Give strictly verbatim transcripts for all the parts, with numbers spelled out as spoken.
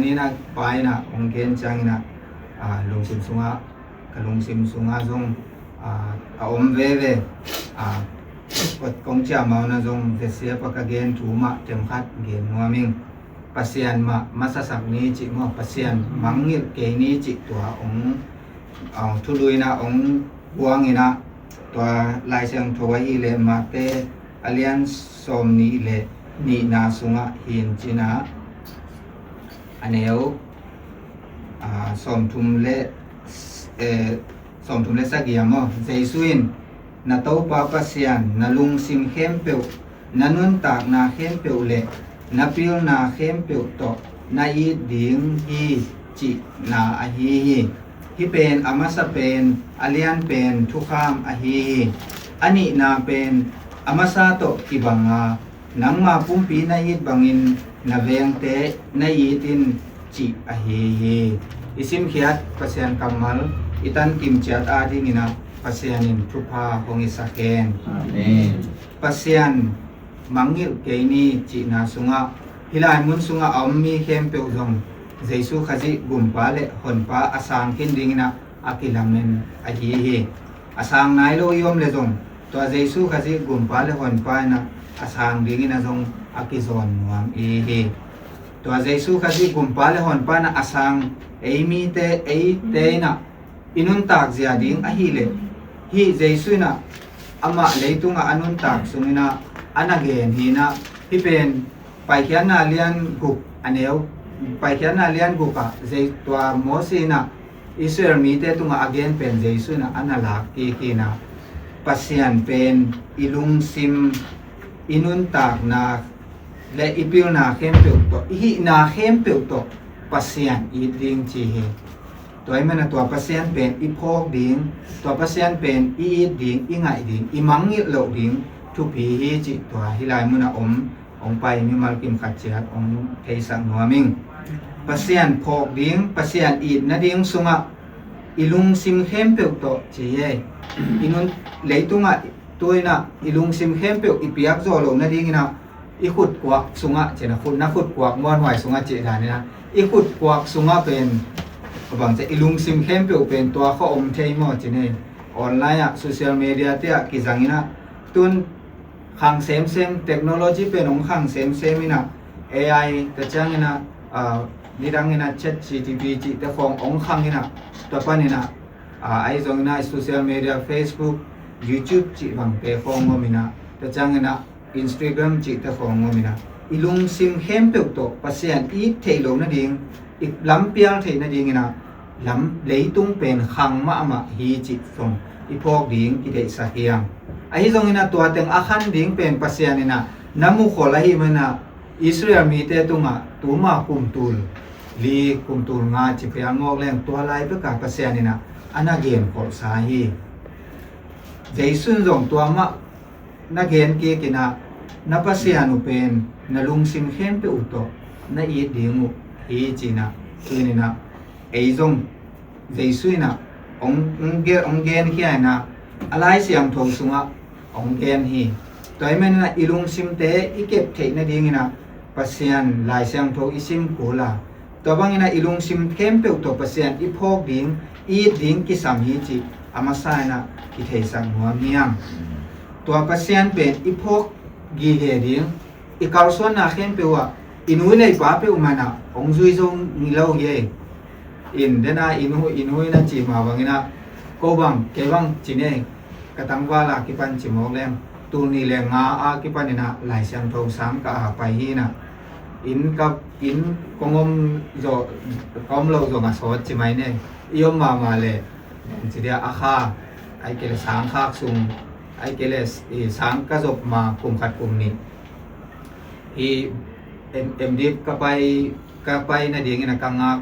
Ni na pa ina hong gen ciangina, a, lungsim sunga, ka lungsim sunga zong, a, a om veve, a, kong ciamau na zong vesia pa ka gen thu mah tem khat gen nuam ing. Pasian mah masasak ni cih maw, Pasian mangngilh kei ni cih tua hong, a, thuluina hong guangina, tua Lai Siangtho ahih leh Mate a lian sawm nih le nihna sungah hin cina, a neu, a, sawmthum le, eh, sawmthum le sagih ah maw, Jesu in, na Topa Pasian na lungsim khempeuh, na nuntakna khempeuh le na pilna khempeuh tawh na it ding hi cihna ahi hi. Hih pen a masa pen, a lian pen thukham ahi hi. A nihna pen a masa tawh kibanga, nangma pumpi na it bangin na vengte na it in, cih ahi hi. I simkhiat Pasian kammal i tankim ciat adingina Pasian in thupha hong i sak hen. Amen. Pasian mangngilh kei ni cihna sungah, hih lai mun sungah a om mi khempeuh zong Jesu Khazih gumpa le honpa a sang khin dingina a kilamen ahi hi. A sang nai lo i om le zong, tua Jesu Khazih gumpa le honpa ina a sang dingina zong a kizawn nuam i hi. Tua Jesu Khazih gumpa le honpa ina a sang ei mite, eite ina i nuntak zia ding ahih leh, hih Jesu ina amah leitungah a nuntak sungina a na gen hi ina, hih pen Paikhiatna lian guk a neu, Paikhiatna lian guk ah Jei-, tua Moses ina Israel mite tungah a gen pen Jesu ina a na lak kik hi ina, Pasian pen i lungsim, i nuntakna le i pilna khempeuh tawh, i hihna khempeuh tawh Pasian it ding ci hi. Tua ahih manin tua Pasian pen i phawk ding, tua Pasian pen i it ding, i ngaih ding, i mangngilh loh ding thupi hi cih tua hih lai munah om hong pai mimal kim khat ciat hong theisak nuam ing. Pasian phawk ding, Pasian it nading sungah i lungsim khempeuh tawh ci hi. I nun leitungah tu ina i lungsim khempeuh i piak zawh loh nadingina i khutkuak sungah ci ina, khut, na khutkuak muanhuai sungah cih dan ina, i khutkuak sungah pen a bang ci, i lungsim khempeuh pen tua kha om thei maw ci ni. Online ah, social media te ah kizang ina, tun khang semsem, technology pen hong khang semsem ina, A I, tua ciang ina, ah, nidang ina Chat G P T cihte khawng hong khang ina, tua pan ina, ah, ahi zong ina social media, Facebook, YouTube cih bangte khawng om ina, tua ciang ina Instagram cihte khawng om ina, i lungsim khempeuh tawh Pasian it theih loh nading, i lampial theih nadingina lam leitung pen khang mahmah hi cih zong i phawk ding kideihsak hi hang. Ahi zongina tua teng a khan ding pen Pasian ina na mukhol ahih manin Israel mite tungah tuma kum tul li, kum tul nga ci phial mawk leng tua lai peka Pasian ina a na genkholhsa hi. Jesu in zong tua mah na gen kik ina, na Pasian uh pen na lungsim khempeuh uh tawh na it ding uh hi ci ina, tu ina ei zong Jesu ina hong, hong gen, hong genkhia ina, a Lai Siangtho sungah hong gen hi. Tua ahih manin ina i lungsimte i kep theih nadingina Pasian Lai Siangtho i sim kul a, tua bangina i lungsim khempeuh tawh Pasian i phawk ding, i it ding kisam hi cih a masa ina kitheisak nuam hi hang. Tua Pasian pen i phawk gige ding, i kalsuanna khempeuh ah i nu i pa peuhmah ina hong zui zo ngei lo hi. In dena i nu, i nu ina ci mah bangina, ko bang, kei bang ci ni, ka tangval a kipan ci mawk leng, tul nih le nga a kipan ina Lai Siangtho sang ka a pai hi ina, inn ka, inn kong om zo, ka om lo zong a sawt ci mai ni, i om mahmah le, ci dia a kha, ahih kei le sang khak sung, ahih kei le, i, sang ka zop ma kum khat kum nih, i, M, M Div ka pai, ka pai nadingina ka ngak,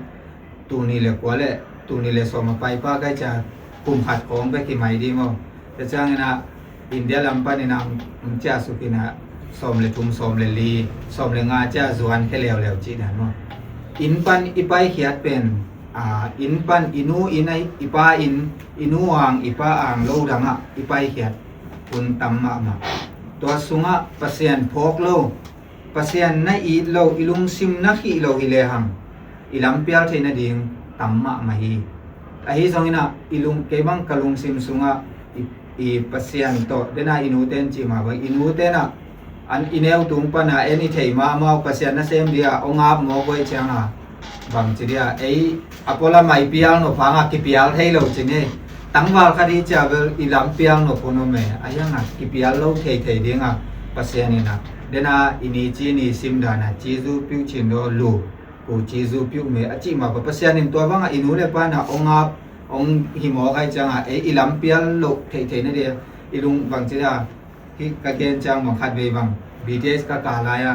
tul nih le kua le, tul nih le sawm a pai pa kai cia kum khat khawng bek hi mai ding maw. Tua ciang ina India lam pan ina hong ciahsuk ina sawm le thum, sawm le li, sawm le nga cia zuan khia leuleu cih dan maw. Inn pan i paikhiat pen, a, inn pan i nu inn a, i pa inn, i nu ang, i pa ang lo dangah i paikhiat hun tam mahmah. Tua sungah Pasian phawk lo, Pasian na it lo, i lungsim na khih lo hi lehang, i lampial theih nading tam mahmah hi. Ahi zongin ah i lung, kei bang ka lungsim sungah i, i Pasian tawh, den a i nute in cih mah bang, i nute in ah an i neu tung pan a en i thei mahmah uh, Pasian nasem ding a hong ap mawk uh ahih ciang a, bangci ding a, ei a pualam a i pial nop hang a kipial thei lo ci ni. Tangval khat i cih a bel i lampial nop uh nuam e, ahi hang a kipial lo theithei ding a, Pasian in ah, den a i ni ci ni sim dan a, Ci Zu Piu Cin Do Lu, Pu Ci Zu Piu Me a cih mah bang, Pasian in tua bang a i nu le pa in ah hong ap, hong hi mawk ahih ciang a, ei i lampial lo theithei nading a, i lung, bangci ding a, hih ka gen ciang bang, khatvei bang B T S ka kah lai a,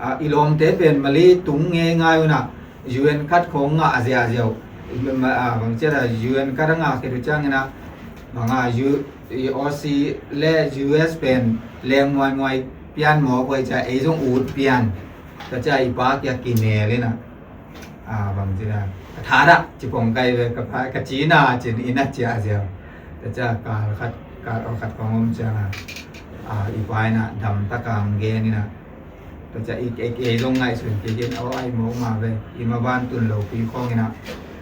a, i lawmte pen Malay tung ngeingai un ah, U N card khawng ngah a ziahziah uh. I, ma, a, bangci a, U N card a ngah khit uh ciangin ah, bang a, U, i Aussie le U S pen leng muaimuai pian mawk uh ahih ciang ei zong ut pian. Tua ciang i pa kiang kinel in ah, a, bangci a, ka thadah ci pong kai ve, ka pa, ka cina cin in a ciah ziau. Tua ciang kal khat, kal aw khat kong om ciang a, a, i pa in ah dam tak a hong gen in ah, tua ciang i, i, i zong ngaihsun kik in, aw, ahi mawk mah ve, i maban tun lopi khawng in ah,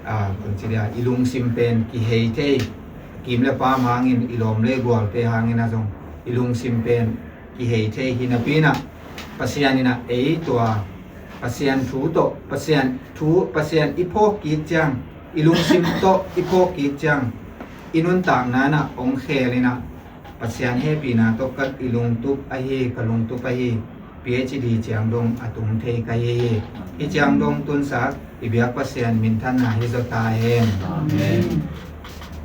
a, bangci ding a, i lungsim pen kihei thei, kim le pam hangin, i lawm le gualte hangin ah zong i lungsim pen kihei thei hi napi in ah, Pasian in ah ei tua Pasian thu tawh, Pasian thu, Pasian i phawk kik ciang, i lungsim tawh i phawk kik ciang, i nuntakna in ah hong khel in ah, Pasian hehpihna tawh ka, i lungtup ahi, ka lungtup ahi, P H D ciang dong a tung thei ka hi hi. Hih ciang dong tunsak i biak Pasian minthanna hi zaw ta hen. Amen.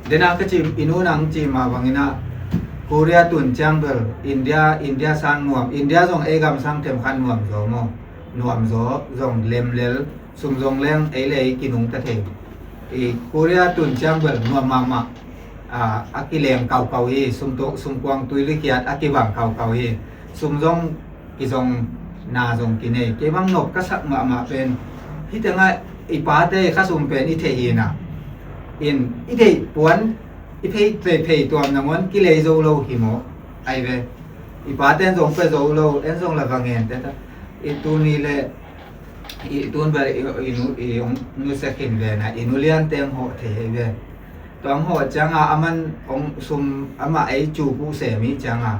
Den a ka cih, i nu in ah hong cih mah bangin ah, Korea tun ciang bel India, India sang nuam, India zong ei gam sang themkhat nuam zaw maw, nuam zaw, zong lemlel, sum zong leng ei le ei kinungta thei. I Korea tun ciang bel nuam mahmah, a, a kileng kaukau hi, sum tuk, sumkuang tui likhiat a kibang kaukau hi. Sum zong kizong, na zong kinei. Kei bang nop ka sak mahmah pen, hih teng ah i pate khasum pen i thei hi in ah, in i deih puan, i phei, phei, phei tuam nangawn kilei zo lo hi maw? Ahi ve. I pate in zong pia zo lo, en zong la va ngen te ta. I tuni le, i tun bel i, i nu, i hong nusia khin ve na, i nu liante hong hawh thei hi ve. Tua hong hawh ciang a, aman hong sum, amah ei cu puh sem i ciang a,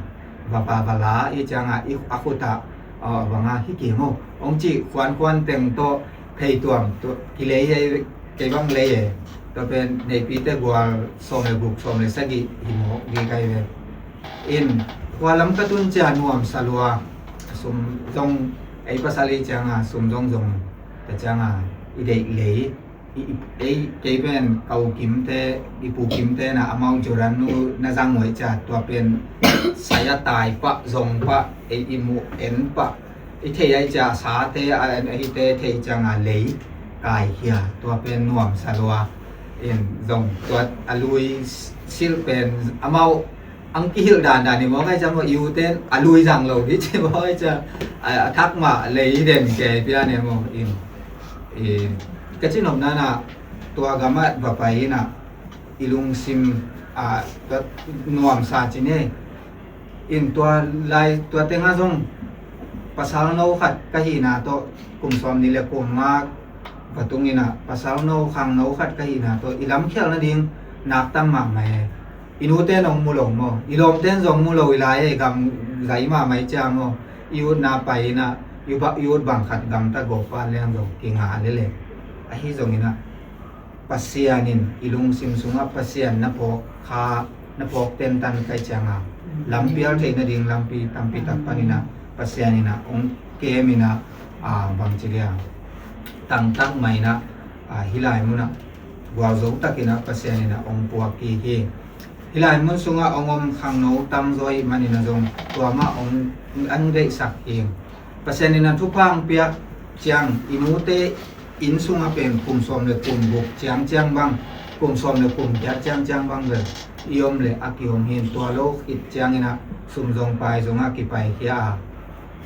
va pa va la i ciang a, i, a khut ah, a, bang a, hi kim aw, hong cih khuankhuan teng tawh, phei tuam, tua, kilei hi, kei bang lei e. Tua pen neipite gual sawm le guk, sawm le sagih hi mawk ding ka hi ve. In, khua lam ka tun ciang nuamsa lua, sum zong, ei pasal i ciang a, sum zong zong, ka ciang a, i deih lei, i, i, ei, kei pen ka u Kimte, i pu Kimte na, amau Jordan nu na zang uh ahih ciang, tua pen sai a tai pah, zong pah, ei i muh en pah, i theih ahih ciang sate, a, a hihte theih ciang a lei kaikhia, tua pen nuamsa lua. In zong tua a lui silh pen amau ang kihilh dandan hi maw, kai ciang maw, i ute in a lui zang lo ding ci maw, kai ciang a, a thak mah lei den kei pia ne maw. In, i, ka ci nopna na tua gam ah va pai in ah i lungsim, a, tua nuamsa ci ne. In tua lai, tua teng ah zong pasal no khat ka hihna tawh kum sawm nih le kum nga va tung in ah, pasal no, khangno khat ka hihna tawh i lamkhialh nading nak tam mahmah e. I nute in hong mu lo maw, i lawmte in zong mu lo, i lai e, gam zai mahmah i ciang maw, i utna pai in ah, i ut bang khat gamta gawp pan leng zong kinga lele. Ahi zongin ah Pasian in i lungsim sungah Pasian na phawk kha, na phawk tentan kai ciangin lampial theih nading lampi tampi tak panin ah Pasian in ah hong kem in ah, a, bangci liang tangtak mah in ah, a, hih lai munah gualzo takin ah Pasian in ah hong puak kik hi. Hih lai mun sungah hong om khangno tamzaw ahih manin ah zong tua mah hong an deihsak hi. Pasian in ah thupha hong piak ciang i nute inn sungah pen kum sawm le kum guk ciangciang bang, kum sawm le kum giat ciangciang bang bel i om le a kiom hi in, tua lo khit ciangin ah sum zong pai zong a kipaikhia a,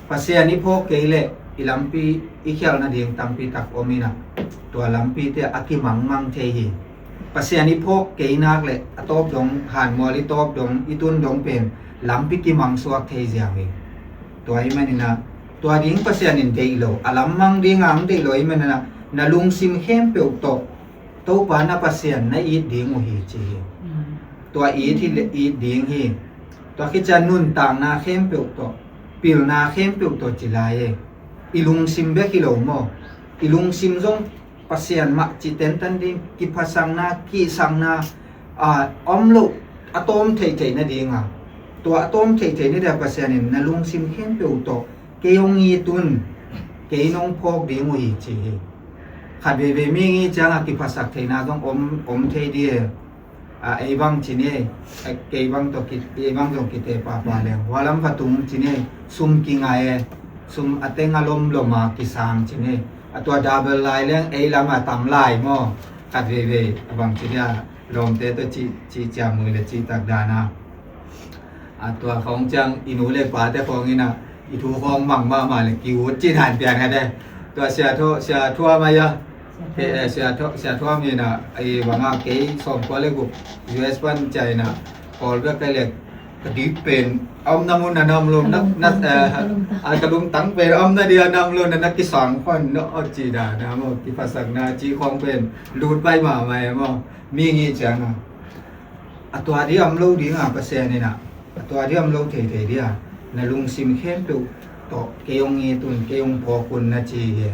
Pasian i phawk kei leh i lampi i khialh nading tampi tak om in ah, tua lampite a kimangmang thei hi. Pasian i phawk kei nak leh a tawp dong, hanmual i tawp dong, i tun dong pen lampi kimangsuak thei ziau hi. Tua ahih manin ah tua ding Pasian in deih lo, a lam mang ding a hong deih lo ahih manin ah na lungsim khempeuh tawh Topa na Pasian na it ding uh hi ci hi. Tua it hi le it ding hi. Tua khit ciang nuntakna khempeuh tawh, pilna khempeuh tawh ci lai e. I lungsim bek hi lo maw? I lungsim zong Pasian mah ci tentan ding, kiphatsakna, kihsakna, a om lo, a tawm theihtheih nadinga. Tua a tawm theihtheih nadinga Pasian in na lungsim khempeuh tawh kei hong it un, kei nong phawk ding uh hi ci hi. Khat veivei mi ngi cianga kiphatsak theihna zong om, om thei di e. A, ei bang ci ni, a, kei bang tawh ki, ei bang zong kite papa leng. Hua lam va tung ci ni, sum kingai e, sum a teng a lomlom a kisang ci ni. A tua double lai leng ei lam a tam lai maw? Khat veivei a bang ci ni a, lawmte tawh ci, ci ciamui le ci tak dan a. A tua khawng ciang i nu le pate khawng ina i thu khawng mang mahmah le ki ut cin han pian khat e. Tua sia thu, sia thu ama ya. He, eh, sia thu, sia thu ama ina i banga kei sawm kua le guk U S pan China. Kawl bek kai le ka dik pen a om na mun na nam lo na, na, eh, a ka lungtang pen a om na dia nam lo na, na kisang khon no o ci da na mo, kiphatsakna ci khawng pen lut pai mahmah e mo. Mi ngi ciang a. A tua di om lo dinga Pasian ina, a tua di om lo theithei dia, na lungsim khempeuh tawh kei hong it un, kei hong phawk un na ci hi.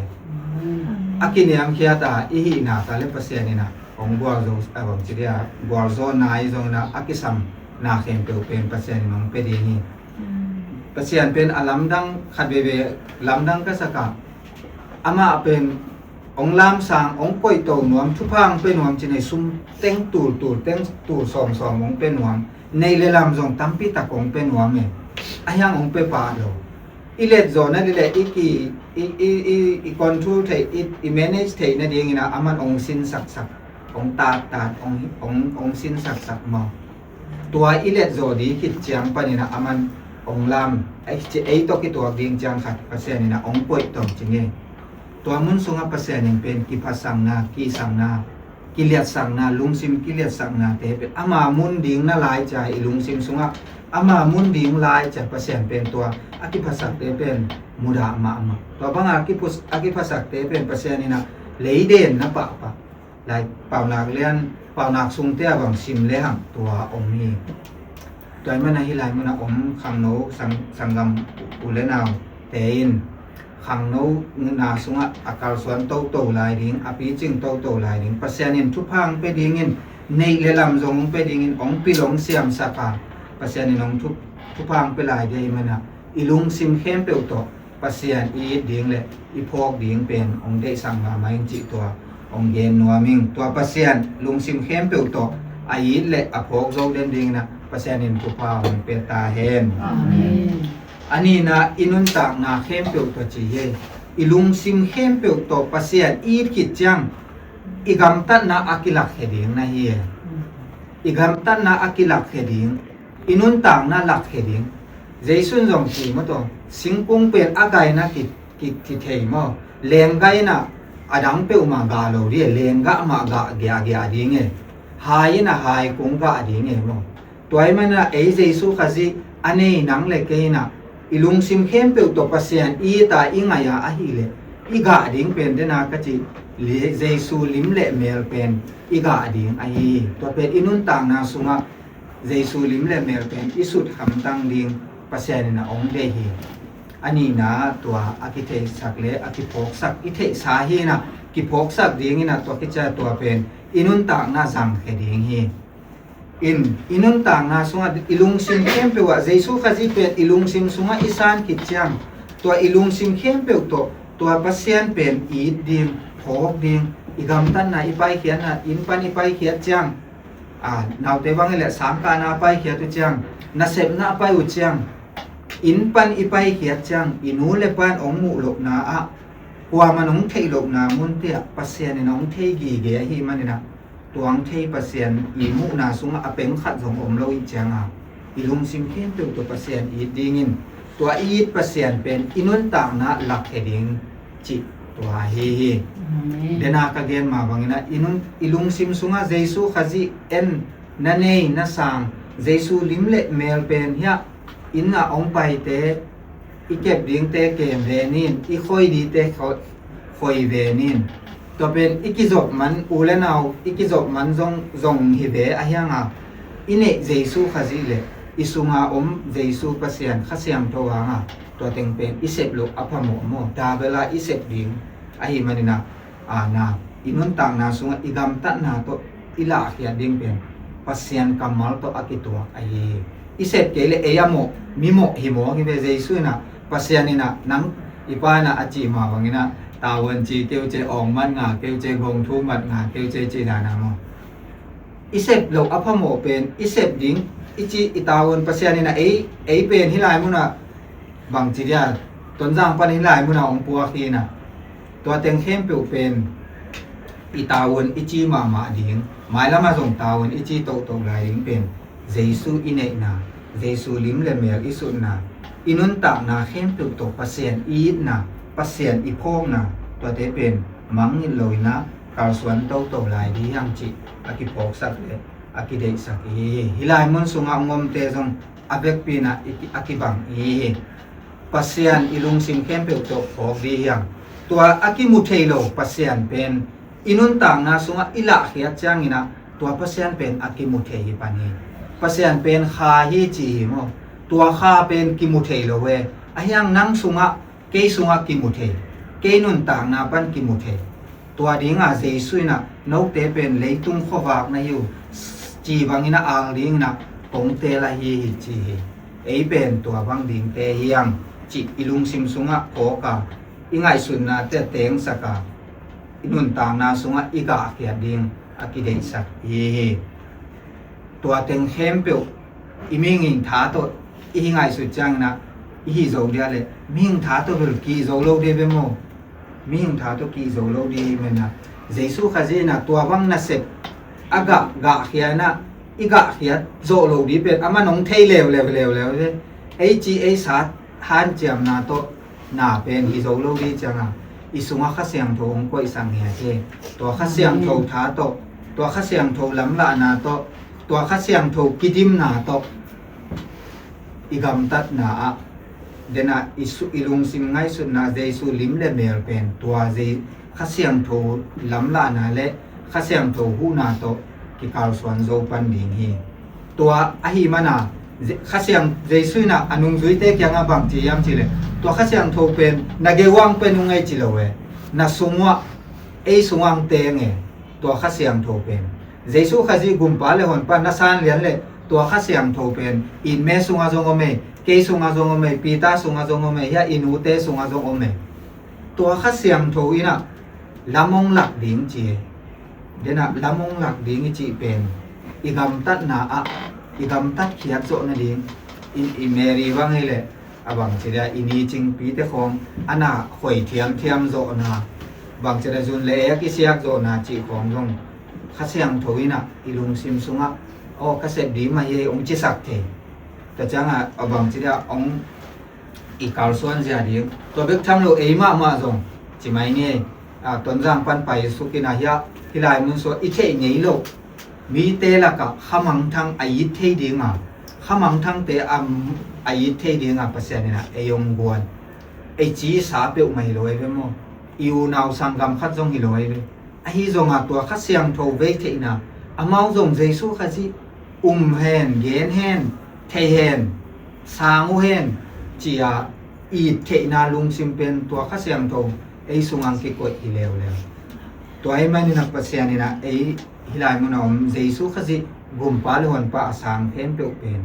A kiniamkhiat a i hihna ka le Pasian ina hong gualzo a bang ci dia, gualzo nai zong ina a kisam na khempeuh pen Pasian in hong pia ding hi. Pasian pen a lamdang khat veivei lamdang ka sak a, amah pen hong lamsang, hong koihto nuam, thupha hong pia nuam ci nei, sum teng tultul, teng tul sawmsawm hong pia nuam, neih le lam zong tampi tak hong pia nuam e. A hiang hong pia pah lo. I letzawh nading le i ki, i, i, i, i control thei, i, i manage thei nadingina aman hong sinsaksak, hong tattat, hong, hong, hong sinsaksak maw? Tua i letzawh di khit ciang panina aman hong lam, ei, ei tawh kituak ding ciang khat Pasian ina hong koihto ci nge. Tua mun sungah Pasian in pen kiphatsakna, kihsakna, kiliatsakna, lungsim kiliatsaknate pen ama mun ding na lai cia i lungsim sungah ama mun ding lai cia Pasian pen tua a kiphatsakte pen mudah mahmah. Tua banga kiphus-, a kiphatsakte pen Pasian ina leiden na pahpah. Lai paunak lian, paunak sungte a bang sim le hang tua om hi. Tua i mana hi lai mana om khangno sang, sanggam u le nau te in khangno na sungah a kalsuan toto lai ding, a picing toto lai ding, Pasian in thupha hong pia dingin, neih le lam zong hong pia dingin, hong pil hong siamsak a, Pasian in hong thu, thupha hong pia lai dia i mana i lungsim khempeuh tawh Pasian i it ding le i phawk ding pen hong deihsak mahmah ing cih tua hong gen nuam ing. Tua Pasian lungsim khempeuh tawh a it le a phawk zo den dingin ah Pasian in thupha hong pia ta hen. Amen. A nihna i nuntakna khempeuh tawh ci hi. I lungsim khempeuh tawh Pasian i it khit ciang i gamtatna a kilakkhia ding na hi. I gamtatna a kilakkhia ding, i nuntakna lakkhia ding. Jesu in zong ci maw taw, singkung pen a gaina ki, ki, kithei maw? Lenggaina a dang peuhmah gah lo ding e, lenggah mah gah giahgiah ding e. Hai ina hai kung gah ding e maw? Tua i mana ei Jesu Khazih a nei nang le kei ina i lungsim khempeuh tawh Pasian i it a i ngaih a ahih leh i gah ding pen dena ka cih Jesu lim le mel pen i gah ding ahi hi. Tua pen i nuntakna sungah Jesu lim le mel pen i sut hamtang ding Pasian in a hong deih hi. A nihna tua a kitheihsak le a kiphawksak i theihsa hi ina, kiphawksak ding ina tua kicia tua pen i nuntakna zangkhia ding hi. In, i nuntakna sungah i lungsim khempeuh ah Jesu Khazih pen i lungsim sungah i san khit ciang, tua i lungsim khempeuh tawh tua Pasian pen i it ding, phawk ding, i gamtatna i paikhiatna, inn pan i paikhiat ciang, a, naute bang i le sangkahna a paikhiat uh ciang, nasepna a pai uh ciang, inn pan i paikhiat ciang, i nu le pan hong muh lohna ah, kuaman hong theih lohna munte ah Pasian in hong thei gige ahih manin ah, tua hong thei Pasian i muhna sungah a peng khat zong om lo ih cianga, i lungsim khempeuh tawh Pasian it dingin, tua i it Pasian pen i nuntakna lakkhia ding cih tua ahi hi. Amen. Dena ka gen mah bangin ah, i nun, i lungsim sungah Jesu Khazih en na nei na sang, Jesu lim le mel pen hiah inn ah hong paite, i kep dingte kem ve nin, i khoi dingte kho-, khoi ve nin. Tua pen i kizop man, u le nau i kizop man zong, zong hi ve a hiang a, i neih Jesu Khazih le i sunga om Jesu Pasian Kha Siangtho hang a, tua teng pen i sep loh a phamawh maw. Tabel a i sep ding ahih manin a, a na, i nuntakna sungah i gamtatna tawh i lahkhiat ding pen Pasian kammal tawh a kituak ahi hi. I sep kei le ei a mawh, mi mawh hi mawk hi ve. Jesu in a, Pasian in a, nang i pa in a, a cih mah bangin a, tavuan ci keu ce, awng mat nga keu ce, gong thu mat nga keu ce, ci dan a maw. I sep loh a phamawh pen, i sep ding i ci, i tavuan Pasian in a, ei, ei pen hih lai munah bangci dia, Tonzang pan hih lai munah hong puak hi na. Tua teng khempeuh pen i tavuan i ci mahmah ding, mailamah zong tavuan i ci tohtoh lai ding pen Jesu i neihna, Jesu lim le mel i sutna, i nuntakna khempeuh tawh Pasian i itna, Pasian i phawkna, tuate pen mangngilh lo in a, kalsuan toto lai ding hi hang cih a kiphawksak le a kideihsak i hi hi. Hih lai mun sungah hong omte zong a vekpi in a, i ki-, a kibang i hi hi. Pasian i lungsim khempeuh tawh phawk ding hi hang. Tua a kimu thei lo Pasian pen i nuntakna sungah i lahkhiat ciangin a, tua Pasian pen a kimu thei hi pan hi. Pasian pen Kha hi ci hi maw. Tua Kha pen kimu thei lo e. A hiang nang sungah, kei sungah kimu thei, kei nuntakna pan kimu thei. Tua ding a Jesu in a, note pen leitung khuavak na hi uh, ci bangin a, al dingin a kong teel ahi hi ci hi. Ei pen tua bang dingte hi hang cih i lungsim sungah phawk a, i ngaihsutnate tengsak a, i nuntakna sungah i gahkhiat ding a kideihsak i hi hi. Tua teng khempeuh i mihing tha tawh i hi ngaihsut ciangin a, i hi zo dia le, mihing tha tawh bel kih zo lo ding ve maw. Mihing tha tawh kih zo lo ding hi men a, Jesu Khazih in a tua bang nasep a gah, gahkhia in a, i gahkhiat zawh lo ding pen aman hong thei leuleu, leuleu ve. Ei ci ei sat hanciamna tawh na pen hi zo lo ding ciang a, i sungah Kha Siangtho hong koihsak hi a hi. Tua Kha Siangtho tha tawh, tua Kha Siangtho lamlahna tawh, tua Kha Siangtho kidimna tawh i gamtatna ah, den a i su-, i lungsim ngaihsutna Jesu lim le mel pen tua Je-, Kha Siangtho lamlahna le Kha Siangtho huhna tawh kikalsuan zo pan ding hi. Tua ahih man a, Je-, Kha Siang, Jesu in a, a nungzuite kiangah bang ci hiam cih le, tua Kha Siangtho pen na gei uah pen ung ei ci lo e. Na sung uah, ei sung uah teng e. Tua Kha Siangtho pen Jesu Khazih Gumpa le Honpa na san lian le, tua Kha Siangtho pen i me sungah zong om e, kei sungah zong om e, Peter sungah zong om e, hia i nute sungah zong om e. Tua Kha Siangtho in a lam hong lak ding ci e. Den a lam hong lak ding i cih pen i gamtatna ah, i gamtat khiat zawh nading in, i Mary bang hi le, a bangci dia i ni cingpite khawng a na khoi thiamthiam zawhna, bangci dia zun le ek i siak zawhna cih khawng zong Kha Siangtho in a i lungsim sungah, aw, ka sep ding mah hi ei, hong cisak thei. Tua ciangah a bangci dia hong i kalsuan zia ding. Tua bek tham lo ei mahmah zong ci mai ni. A, Tonzang pan pai suk in a, hia, hih lai mun sung i theih ngei lo mite lakah khamangthang a it thei ding a, khamangthangte a, a it thei ding a Pasian in a ei hong guan. Ei ci sa peuhmah hi lo ei ve maw. I unau sanggam khat zong hi lo ei ve. Ahi zongah tua Kha Siangtho vei theihna, amau zong Jesu Khazih um hen, gen hen, thei hen, sang uh hen, ci-a it theihna lungsim pen tua Kha Siangtho ei sungah kikoih hi leuleu. Tua ahih manin a Pasian in a ei hih lai mun a om Jesu Khazih Gumpa le Honpa a sang khempeuh pen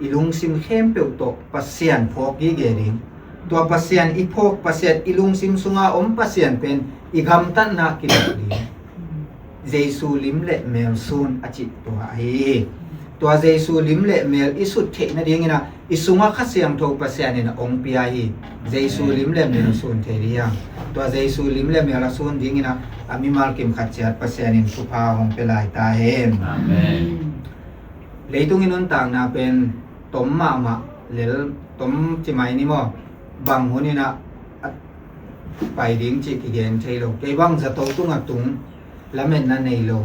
i lungsim khempeuh tawh Pasian phawk gige ding. Tua Pasian i phawk, Pasian i lungsim sunga om Pasian pen i gamtatna kilah ding. Jesu lim le mel sun a cih tua ahi hi. Tua Jesu lim le mel i sut theih nadingin a i sungah Kha Siangtho Pasian in a hong pia hi. Jesu lim le mel sun thei ding. Tua Jesu lim le mel a sun dingin a, a mimal kim khat ciat Pasian in thupha hong pia lai ta hen. Amen. Leitung i nuntakna pen tom mahmah lel, tom ci mai ni maw, bang hun in a, a pai ding cih kigen thei lo. Kei bang zato tungah tung, lametna nei lo.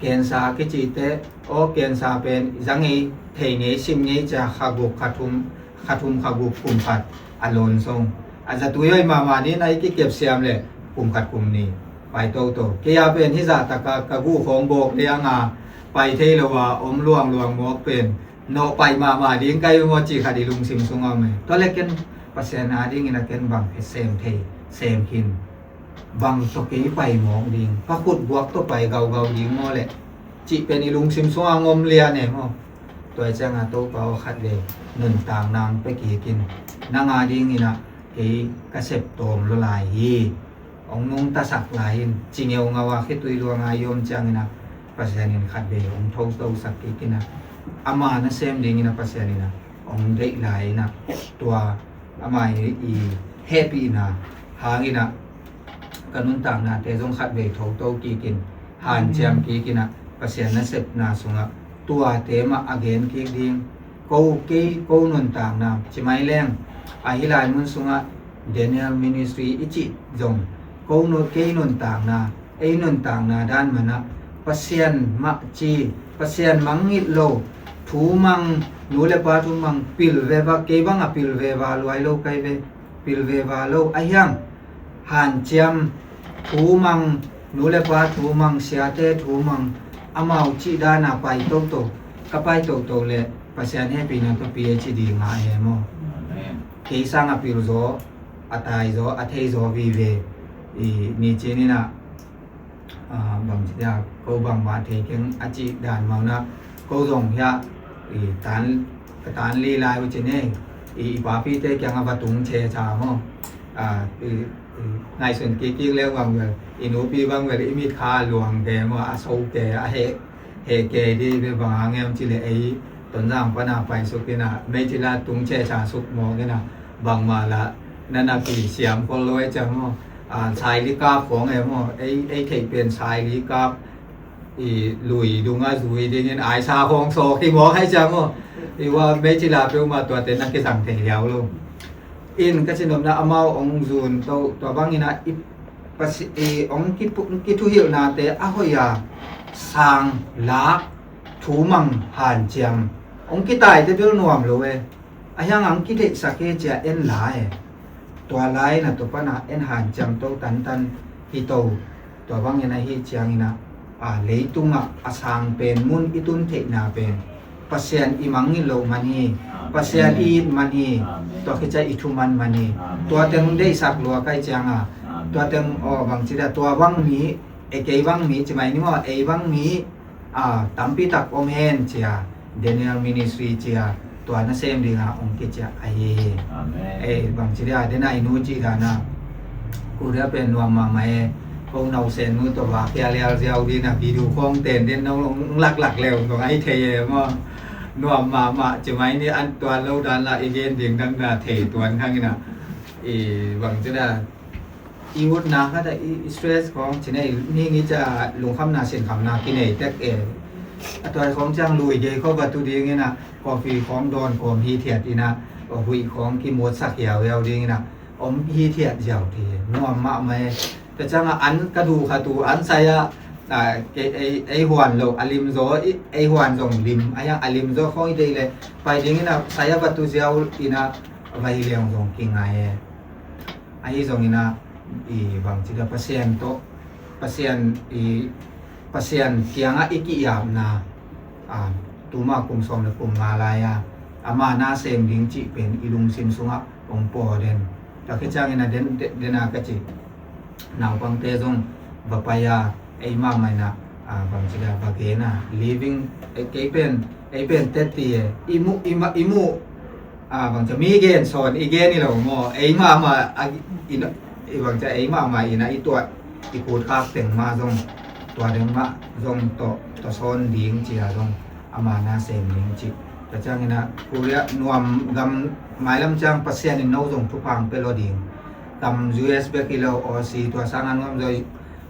Cancer kicite, aw, cancer pen za ngei, thei ngei, sim ngei cia, kha guk, kha thum, kha thum, kha guk, kum khat a lawn song. A zatui hoih mahmah ni na i kikep siam le kum khat kum ni. Pai toto. Kei a pen hih zah taka ka guh khawng bawk lianga pai thei lo a om luangluang mawk pen nawh pai mahmah ding kai maw cih khat i lungsim sungah om e. Tua le ken Pasian a dingin a ken bang khe sem thei sem khin. Bang tawh kei pai mawk ding, ka khut guak tawh pai gaugau ding maw leh cih pen i lungsim sungah ngom lian e maw. Tua i cianga Topa aw khat vei nuntakna hong pia kikin nang a dingin ah kei ka sep tawm lo lai hi. Hong nungtasak lai in ci ngeungau a khitui luanga i om ciangin ah Pasian in khat vei hong thotosak kikin ah ama nasem dingin ah Pasian in ah hong deih lai in ah tua ama i hehpihna hangin ah ka nuntaknate zong khat vei thoto kikin hanciam kikin ah Pasian nasepna sungah tuate mah a gen kik ding. Ko kei ko nuntakna ci mai leng ahi lai mun sungah Daniel Ministry i cih zong ko nu kei nuntakna ei nuntakna dan manah Pasian mah ci Pasian mangngilh lo thu mang nu le pa thu mang pil veva kei bang a pil veva luai lo kai ve pil veva lo a hiang hanciam thu mang nu le pa thu mang siate thu mang amau cih dana pai toto ka pai toto le Pasian hehpihna ka pi e ci ding a he maw. Kei sang a pil zaw a tai zaw a thei zaw vive i ni cin inah bang ci dia ko bangmah thei keng a cih dan mauna ko zong hiah i tan ka tan li lai uh ci ne i i papite kiang a va tung che cha maw. Ngaihsun kikik leng bang vel i nupi bang vel i mit kha luang ke maw a so ke a heh heh ke di ve bang a ngem ci le ei Tonzang pana pai suk ina mei ci la tung che cha suk maw ina bangmah la nana pi siam khol lo e cha maw. Saili kap khong e maw ei ei theih pen saili kap i lui dunga zui dingin aisa khong sawk hi mawk hai ciang maw. I wa mei cila peuhmah tuate na kizang thei liau lo. In ka cinopna amau ong zun to tua bangina i pasi i ong kithuhilhnate a hoih a sang lak thumang hanciam ong kitaite bel nuam lo e. A hiang ang kitheihsak hi cia en la e. Tua lai na tupana en hanciam to tantan hi to. Tua bangin ahi ciangina a leitungah a sang pen mun i tun theihna pen Pasian i mangngilh loh man hi. Pasian i it man hi. Tua khicia i thuman man hi. Tua teng deihsak lua kai cianga tua teng aw bangcida tua bang mi e kei bang mi cimai ni maw ei bang mi a tampi tak om hen cia Daniel Ministry cia tua nasem dinga ong kiciah ahi hi. Ei bangci dia dena i nu ci dana Korea pen nuam mahmah e. Ko nausen nu tua va kia lial ziau dina video khong ten den nong laklak leu nong ai thei e maw. Nuam mahmah cimai ni an tuan lo dan la i gen ding dang da thei tuan khangina i bangci da i utna khat a i stress khong ci nei ning i ca lungkhamna sinkhamna kinei tek e. A tuai khong ciang lui gei kho va tu dingina coffee khong dawn kawm hi thiat ina huih khong kimutsak hiauhiau dingina om hi thiat ziau ti nuam mahmah e. Ka cianga an ka duh kha tu an saya ei huan lo a lim zaw ei huan zong lim a hiang a lim zaw khong i dei le pai dingina saya va tu ziau ina va hi leng zong kingai e. Ahi zongina i bangci da Pasian tawh Pasian i Pasian kiangah i ki-iapna tuma kum sawm le kum nga lai-a ama na sem ding cih pen i lungsim sungah hong paw den. Tua khit ciangina den dena ka ci naupangte zong va pai a ei mahmah ina bangci da va gen a living kei pen ei pen teti e i muh i muh a bangca mi gen sawn i gen i lo maw ei mahmah i bangca ei mahmah ina i tuat i kutkhak teng mah zong tua deng mah zong tawh tua sawn ding cia zong ama na sem ding cih. Tua ciangina Korea nuam gam mailam ciang Pasian in no zong thupha hong pia lo ding. Gam U S bek hi lo Aussie tua sanga nuam zaw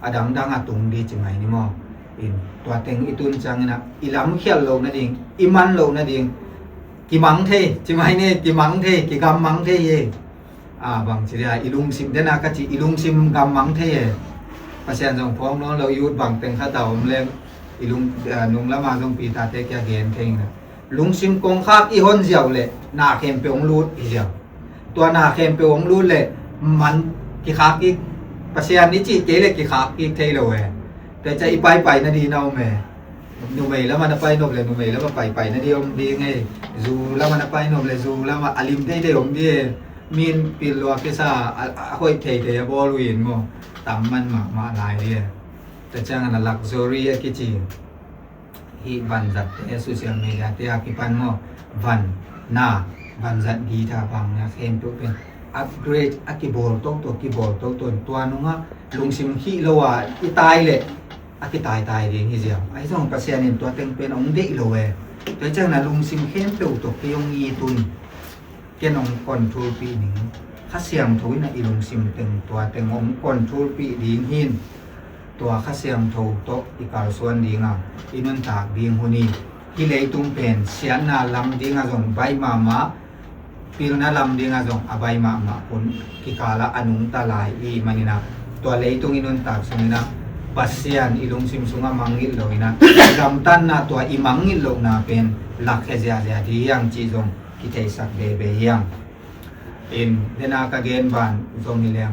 a dangdang a tung di ci mai ni maw. In tua teng i tun ciangina i lamkhial lo nading i man lo nading kimang thei ci mai ni kimang thei kigammang thei hi. A bangci dia i lungsim dena ka ci i lungsim gammang thei e. Pasian zong phawng nawn lo i ut bang teng khata om leng i lung nung lama zong pitate kia gen thei ina lungsim kongkhak i hon ziau le na khempeuh hong lut i ziau. Tua na khempeuh hong lut le man kikhak i Pasian i cih kei le kikhak kik thei lo e. Tua ciang i paipai nading na om e. Numei lamah na pai nop le numei lamah paipai nading om ding e. Zu lamah na pai nop le zu lamah a lim teitei om ding e. Min pil lua kisa a, a hoih theithei a bawl uh in maw, tam man mahmah lai ding e. Tua ciangin a luxury a kici hih vanzatte, social media te a kipan maw, van na, vanzat guitar bang na khempeuh pen upgrade a kibawl toto, kibawl toto, tua nungah lungsim hih lo a i tai leh a kitaitai ding hi ziau. Ahi zong Pasian in tua teng pen hong deih lo e. Tua ciangin a lungsim khempeuh tawh kei hong it un. Ken hong control pih ning. Kha Siangtho in a i lungsim teng tua teng hong control pih ding hi in. Tua Kha Siangtho tawh i kalsuan ding a, i nuntak ding hun hi. Hih leitung pen siatna lam ding a zong baih mahmah, pilna lam ding a zong a baih mahmah hun kikal ah a nungta lai i hih manin a, tua leitung i nuntak sungin a Pasian i lungsim sungah mangngilh lo in a, i gamtatna tua i mangngilh lohna pen lakkhia ziahziah ding hi hang cih zong kitheisak veve hi hang. In, dena ka gen ban zong hi leng,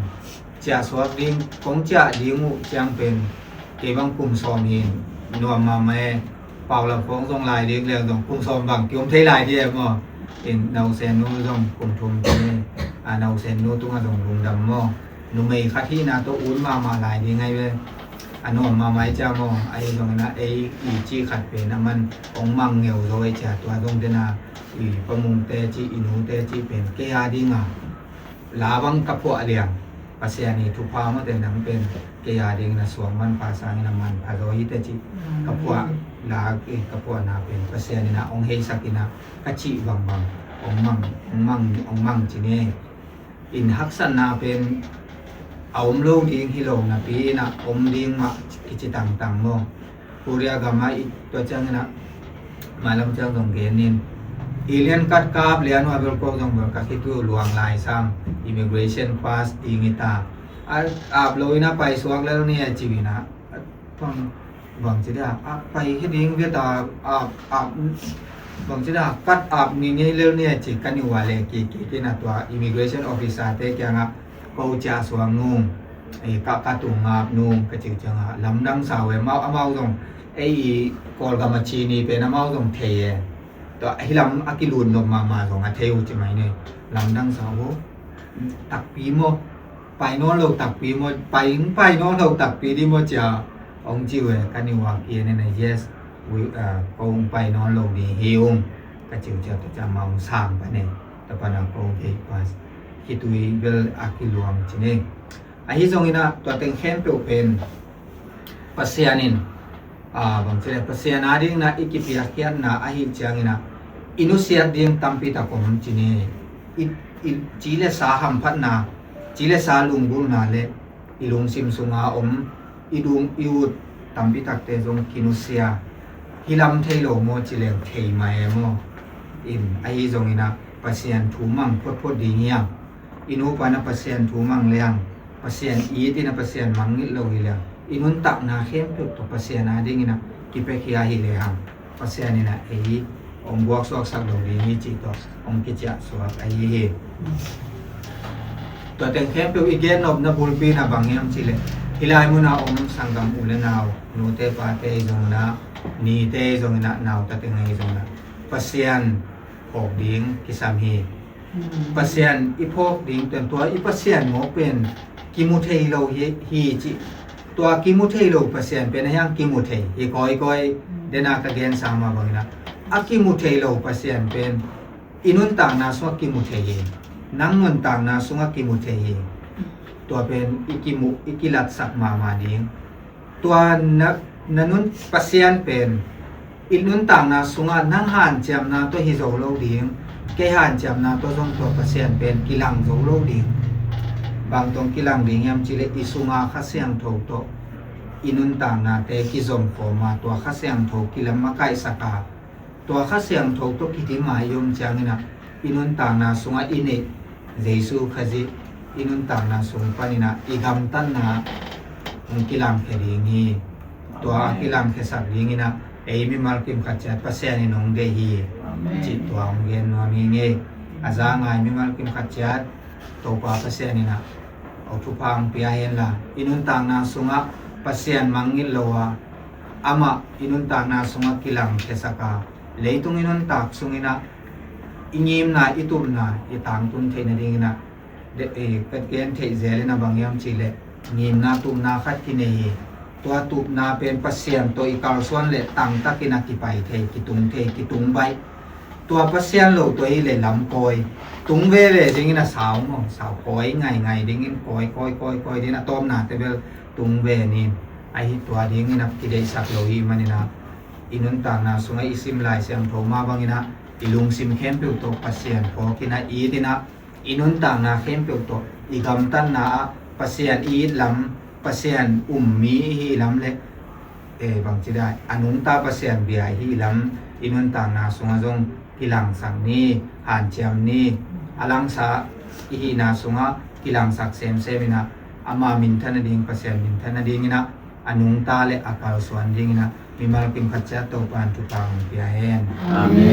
ciahsuak ding, kong ciah ding uh ciang pen kei bang kum sawm hi in, nuam mahmah e. Pau Lam Khawng zong lai ding leng zong kum sawm bang kiom thei lai ding e maw. In, Nausen nu zong kum thum hi in, a, Nausen nu tungah zong lungdam maw. Numei khat hihna tawh ut mahmah lai ding ahi ve. A nuam mahmah ahi ciang maw, ahi zongin a ei i cih khat pen a man hong mang ngeu zo ahi ciang tua zong dena i pa Mungte cih, i nute cih pen kei a ding a la bang ka phuah liang, Pasian i thupha mawte nang pen kei a dingin a suang manpha sangin a manpha zaw hi teh cih ka phuah la, eh, ka phuahna pen Pasian in a hong heisak in a ka cih bangbang hong mang, hong mang, hong mang ci ni. In haksatna pen a om lo ding hi lo napi in a om ding mah kici tangtang maw. Korea gam ah i tua ciangin a mailam ciang zong gen in, alien card ka ap lian uh a bel ko zong bel ka khit uh luang lai sam, immigration pass ding hi ta. A ap lo in a paisuak lel ni a ci uh in a, bang, bangci dia a pai hi ding ve ta, a, a, bangci dia card ap ni ngei lel ni a ci ka ni uh a le kik kik in a tua immigration officer te kiangah ko ciahsuak nung, eh, ka, ka tung ngap nung ka ci uh ciangah lamdang sa uh e. Amau, amau zong ei i Kawlgam a ci ni pen amau zong thei e. Tua hih lam a kilut nop mahmah zong a thei uh ci mai ni. Lamdang sa uh, takpi maw, pai nawn lo takpi maw, pai, pai nawn lo takpi ding maw cia hong ci uh e. Ka ni uh a kian in a, yes, we, uh, ko hong pai nawn lo ding hi ung ka ci uh cia tua cia amau hong sang pan e. Tua pan a ko gate pass khit uh hi bel a kiluang ci ni. Ahi zongin a tua teng khempeuh pen Pasian in, a, bangci le Pasian a dingin a i kipiakkhiatna ahi ciangin a i nusiat ding tampi tak om ci ni. I, i, ci le sa hamphatna, ci le sa lunggulhna le i lungsim sunga om i dung i ut tampi takte zong kinusia. Hih lam thei lo maw ci leng thei mah e maw. In, ahi zongin a Pasian thu mang photphot ding hi hang. I nupa na Pasian thu mang liang, Pasian it in a Pasian mangngilh lo hi liang, i nuntakna khempeuh tawh Pasian a dingin a kipiakhia hi lehang Pasian in a ei hong buaksuaksak lo ding hi cih tawh hong kiciahsuak ahi hi. Tua teng khempeuh i gen nopna bulpi na bang hiam cih leh hih lai mun a om sanggam u le nau, nute pate zong na, nite zong na, nau ta teng ahi zong na Pasian phawk ding kisam hi. Pasian i phawk ding pen tua i Pasian mawk pen kimu thei lo hi, hi cih. Tua kimu thei lo Pasian pen a hiang kimu thei hi kawikawi. Dena ka gensa mah bangin a, a kimu thei lo Pasian pen i nuntakna sungah kimu thei hi. Nang nuntakna sungah kimu thei hi. Tua pen i kimu, i kilatsak mahmah ding. Tua na, na nun Pasian pen i nuntakna sungah nang hanciamna tawh hi zo lo ding, kei hanciamna tawh zong tua Pasian pen kilang zo lo ding. Bang tawh kilang ding hiam cih leh i sunga Kha Siangtho tawh i nuntaknate kizom khawm a, tua Kha Siangtho kilam a kaihsak a, tua Kha Siangtho tawh kidim a i om ciangin a, i nuntakna sungah i neih Jesu Khazih i nuntakna sung panin a i gamtatna hong kilangkhia ding hi. Tua a kilangkhiasak dingin a ei mimal kim khat ciat Pasian in hong deih hi. Cih tua hong gen nuam hi ing ei. A za ngai mimal kim khat ciat Topa Pasian in a Aw thupha hong pia hen la, i nuntakna sungah Pasian mangngilh lo a, amah i nuntakna sungah kilangkhiasak a, leitung i nuntak sungin ah i ngimna, i tupna i tangtun theih nadingin ah, de-, eh, ka gen theih zel in a bang hiam cih leh, ngimna tupna khat kinei hi. Tua tupna pen Pasian tawh i kalsuan leh tangtakin a kipai thei, kitung thei, kitung baih. Tua Pasian lo tua hi leh lam kawi, tung veve dingin a sau maw, sau kawi ngaingai dingin, kawi, kawi, kawi, kawi dingin a tawpna te bel tung ve nin. Ahi tua dingin a kideihsak lo hi manin ah, i nuntakna sungah i sim Lai Siangtho mah bangin ah, i lungsim khempeuh tawh Pasian phawkin ah, i it in ah, i nuntakna khempeuh tawh i gamtatna ah Pasian i it lam, Pasian um mi i hi lam leh, eh, bangci dai, a nungta Pasian bia i hi lam i nuntakna sungah zong kilangsak ni, hanciam ni. A langsa i hihna sungah kilangsak semsem in ah, ama minthan nading, Pasian minthan nadingin ah, a nungta leh a kalsuan dingin ah mimal kim khat ciat Topa'n thupha hong pia hen. Amen.